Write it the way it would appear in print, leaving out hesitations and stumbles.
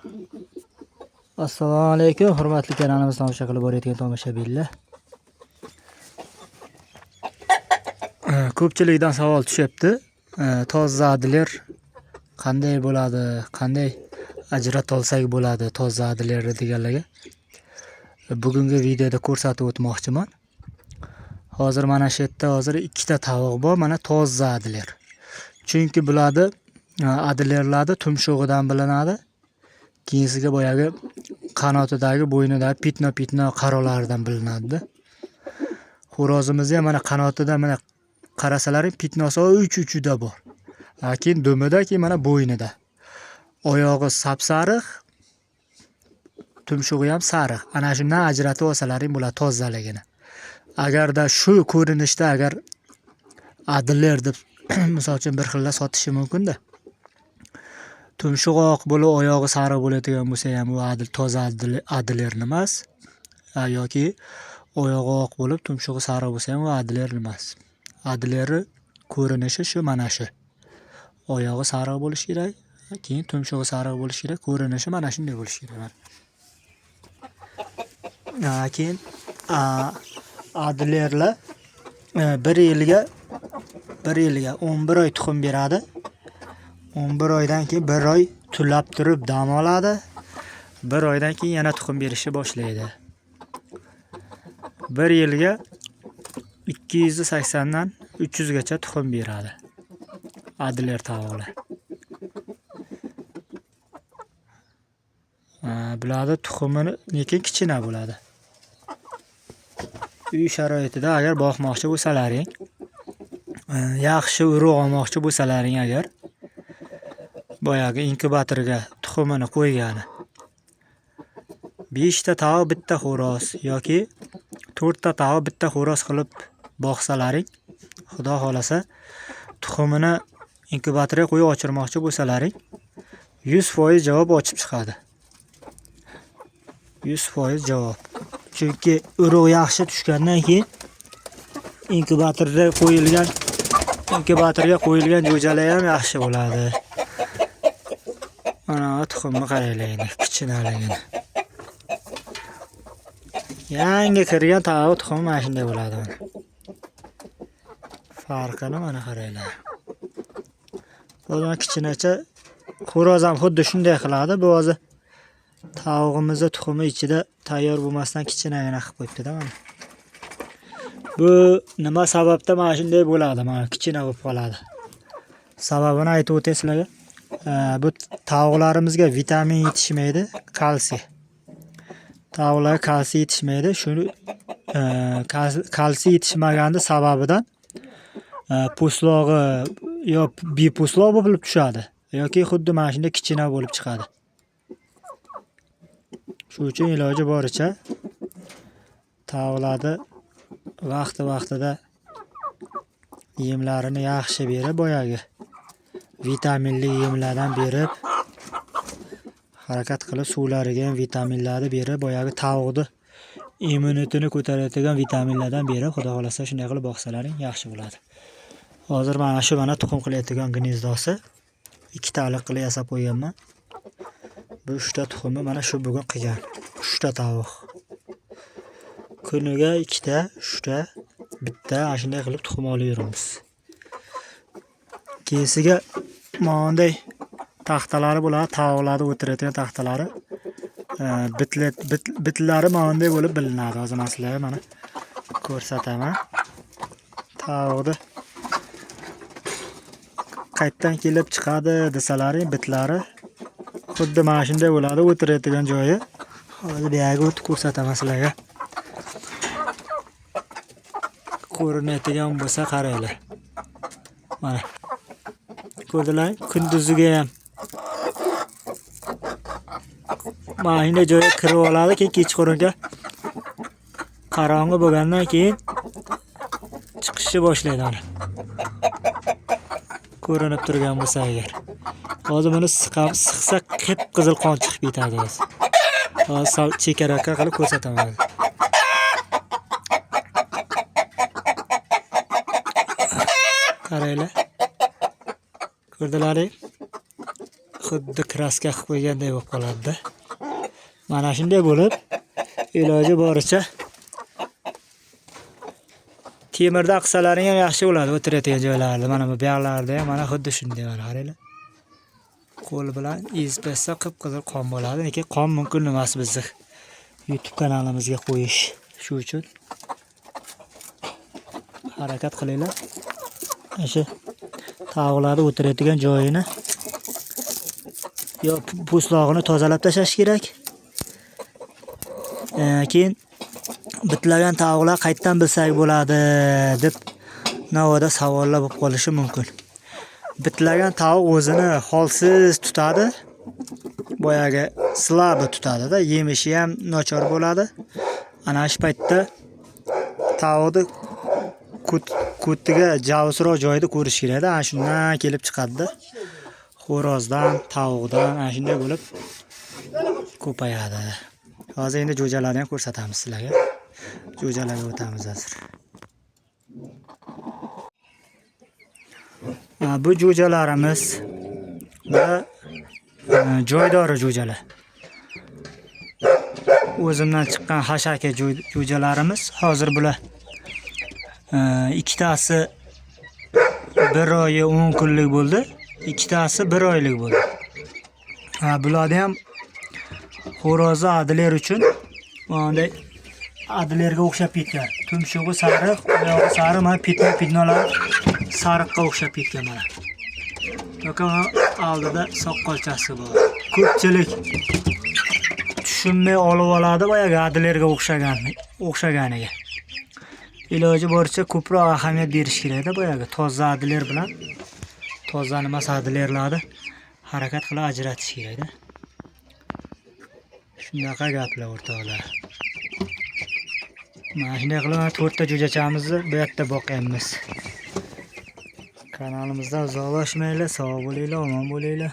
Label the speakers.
Speaker 1: Assalomu alaykum, hurmatli kanalimizni tomosha qilib borayotgan tomoshabinlar. Ko'pchilikdan savol tushyapti. Toza adler qanday bo'ladi, qanday ajrata olsak bo'ladi toza adlerni deganlarga bugungi videoda ko'rsatib o'tmoqchiman. Hozir mana shu yerda hozir ikkita tovuq bor, mana toza adler. Chunki bularni adlerlarni tumshug'idan bilinadi. Keyinsiga boyagi qanotidagi, bo'ynidagi pitno-pitno qarolaridan bilinadi. Xo'rozimizni ham mana qanotida mana qarasalaring pitnosi uch-uchida bor. Keyin dumida, keyin mana bo'ynida. Oyog'i sap-sariq, tumshug'i ham sariq. Ana shundan ajratib olsalaring bo'ladi tozaligini. Agarda shu ko'rinishda agar adler deb misol uchun bir xilda sotishi mumkin-da. Tumshug'i oq bo'lib, oyog'i sariq bo'ladigan bo'lsa ham u adil toza adler emas. Yoki oyog'i oq bo'lib, tumshug'i sariq bo'lsa ham u adler emas. Adleri ko'rinishi shu mana shu. Oyog'i sariq bo'lishi kerak, keyin tumshug'i sariq bo'lishi kerak, ko'rinishi mana shunday bo'lishi kerak. Keyin adlerlar bir yilga 11 oy tuxum beradi. 11 oydan keyin 1 oy tulab turib dam oladi. 1 oydan keyin yana tuxum berishni boshlaydi. 1 yilga 280 dan 300 gacha tuxum beradi. Adler tovuqlar. Bularni tuxumini lekin kichkina bo'ladi. Uy sharoitida agar boqmoqchi bo'lsalaring, yaxshi urug' olmoqchi bo'lsalaring agar boyagi inkubatorga tuxumini qo'ygani 5 ta tovuq bitta xo'roz yoki 4 ta tovuq bitta xo'roz qilib boqsalaring, Xudo xolasa tuxumini inkubatorga qo'yib ochirmoqchi bo'lsalaring 100% javob ochib chiqadi. 100% javob. Chunki urug' yaxshi tushgandan keyin inkubatorga qo'yilgan jo'jalar ham yaxshi bo'ladi. Mana tuxumni qaranglar endi, kichkinaligini. Yangi kirgan tovuq tuxumi mana shunday bo'ladi mana. Farqini mana qaranglar. Hozir kichkinacha xo'roz ham xuddi shunday qiladi. Bu hozir tovug'imizni tuxumi ichida tayyor bo'lmasdan kichkinagina qilib qo'yibdi-da mana. Bu nima sababdan mana shunday bo'ladi, mana kichkina bo'lib qoladi. Sababini aytib o'tay sizlarga. Bu tovuqlarimizga vitamin yetishmaydi, kalsiy. Tovuqlarga kalsiy yetishmaydi. Shuni kalsiy yetishmaganda sababidan po'stlog'i yo bepo'stloq bo'lib tushadi yoki xuddi mana shunday kichkina bo'lib chiqadi. Shu uchun iloji boricha tovuqlarni vaqti-vaqtida yemlarini yaxshi berib, boyagi vitaminli yemlardan berib, harakat qilib suvlariga ham vitaminlarni berib, boyagi tovuqni immunitetini ko'taradigan vitaminlardan berib, Xudo xolasa shunday qilib boqsalaring yaxshi bo'ladi. Hozir mana shu mana tuxum qilayotgan gnezdosi ikkitalik qilib yasab qo'yganman. Bu 3 ta tuxumni mana shu bugun qilgan. 3 ta tovuq. Kuniga 2 ta, 3 ta, bitta ana shunday qilib tuxum olib yuramiz. Keyinsiga mana bunday taxtalari bo'ladi, tovuqlarni o'tiradigan taxtalari. Bitlari mana bunday bo'lib bilinadi. Hozir men sizlarga mana ko'rsataman. Tovuqni qayerdan kelib chiqadi desalaring, bitlari xuddi mana shunday bo'ladi o'tiradigan joyi. Hozir bu yerga o'tib ko'rsataman sizlarga. Ko'rinadigan bo'lsa qaranglar. Mana. Ko'rdilar? Kunduziga ham mana shunday joyga kirib oladi, keyin kechqurunga qorong'i bo'lgandan keyin chiqishni boshlaydi mana. Ko'rinib turgan bo'lsa agar. Hozir buni siqsa qip-qizil qon chiqib ketadi o'zi. Hozir sal chekkaroqqa qilib ko'rsataman. Qaranglar. Ko'rdilaring? Xuddi краска qilib qo'yganday bo'lib qoladi. Mana shunday bo'lib, iloji boricha temirda qilsalaring ham yaxshi bo'ladi o'tiradigan joylarida. Mana bu buyoqlarda ham mana xuddi shunday, mana qaranglar. Qo'l bilan ezib bersa qip-qizil qon bo'ladi. Lekin qon mumkin emas bizni YouTube kanalimizga qo'yish. Shu uchun harakat qilinglar. O'sha tovuqlarni o'tiradigan joyini yo po'stlog'ini tozalab tashlash kerak. Keyin bitlagan tovuqlar qayerdan bilsak bo'ladi deb navoda savollar bo'lib qolishi mumkin. Bitlagan tovuq o'zini holsiz tutadi. Boyagi слабо tutadi-da, yemishi ham nochor bo'ladi. Ana shu paytda tovuqni ko'tiga javusroq joyda ko'rish kerakda. Ana shundan kelib chiqadi-da. Xo'rozdan, tovuqdan ana shunday bo'lib ko'payadi. Hozir endi jo'jalarni ham ko'rsatamiz sizlarga. Jo'jalarga o'tamiz hozir. Bu jo'jalarimiz va joydori jo'jalar. O'zimdan chiqqan hashaki jo'jalarimiz. Hozir bular ikkitasi 1 oy 10 kunlik bo'ldi. Ikkitasi 1 oylik bo'ldi. Bularni ham xo'rozi Adler uchun bunday Adlerga o'xshab ketgan. Tumshug'i sariq, oyog'i sariq, mana pitnolar sariqqa o'xshab ketgan mana. Yoki oldida soqolchasi bor. Ko'pchilik tushunmay olib oladi boyagi Adlerga o'xshaganiga. Iloji boricha ko'proq ahamiyat berish kerakda boyagi toza Adler bilan toza nima Adlerlarni harakat qilib ajratish kerakda. Shunaqa gaplar o'rtoqlar. Mana shunday qilib mana 4 ta jo'jachamizni bu yerda boqyapmiz. Kanalimizdan uzoqlashmanglar, sog' bo'linglar, omon bo'linglar.